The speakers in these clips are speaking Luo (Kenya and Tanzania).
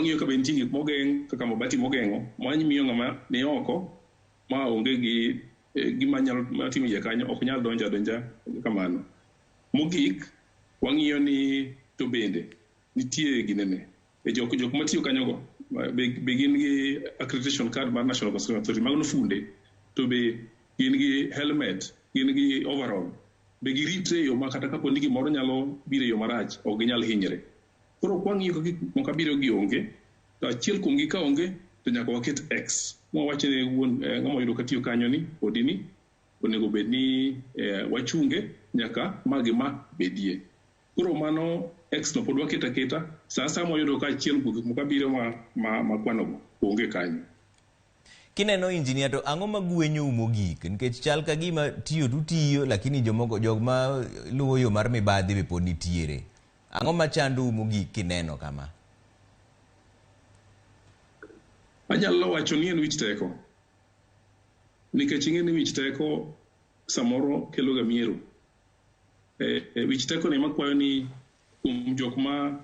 Wang'iyo ka be nitie gik mogeng' kaka mabati mogeng'o ma miyo ng'ama ni oko ma onge gi gima nyalo timo iye kanyo ok nyal donjo adonja kamano. Mogik, wang'iyo ni to bende nitie ginene e jok matiyo kanyogo be gin gi accreditation card mar National Construction Authority, mago no funde, to be gin gi helmet, gin gi overall, be giritre e yo ma kata kapo ni gimoro nyalo biro e yo marach, ok ginyal hinyre. Koro kwang'iyo ka gik moko abiriyo gi onge, to achiel kuom gi ka onge, to nyaka waket X. Mwawacho ne wuon ng'ama oyudo katiyo kanyo ni odi ni onego bed ni wachunge nyaka ma gi ma bedie. Koro mano X no pod waketo aketa, sa asaya mwayudo ka achiel kuom gik moko abiriyo ma kwanogo onge kanyo. Kineno injinia to ang'o ma gwenyou mogik? Nikech chal ka gima tiyo to utiyo lakini jomoko jok ma luwo yo mar mibadhi be pod nitiere. Ang'o ma chandou mogik kineno kama? Anyalo wacho ni en wich teko. Nikech ing'e ni wich teko samoro kelo ga miero. Wich teko ni makwayo ni kuom jok ma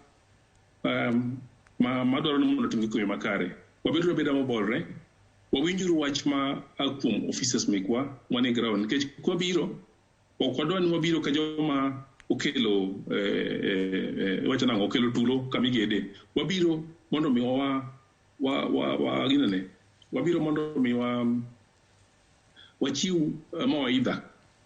madwaro ni mondo otim gik e yo makare. Wabeduru abeda mobolre, wawinjuru wach ma a kuom officers mekwa manie ground nikech kwabiro ok wadwa ni wabiro ka joma okelo iwacho nang'o okelo tulo kama igede. Wabiro mondo mi wa ginene. Wabiro mondo mi wa wachiw mawaidha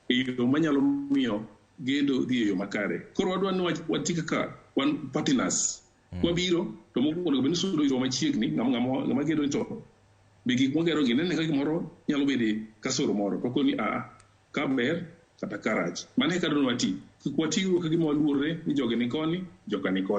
e yo manyalo miyo gedo dhi e yo makare. Koro wadwa ni wati kaka wan partners. Wabiro to mokwongo onego bed ni sudo irwa machiegni ng'ama gedo ni to be gik mwagero gi nene ka gimoro nyalo bede kasoro moro to koni a ka ber kata ka rach. Mano e kaka dwa ni wati. Kik watiuru ka gima waluorre ni jogi ni koni, joka ni koni.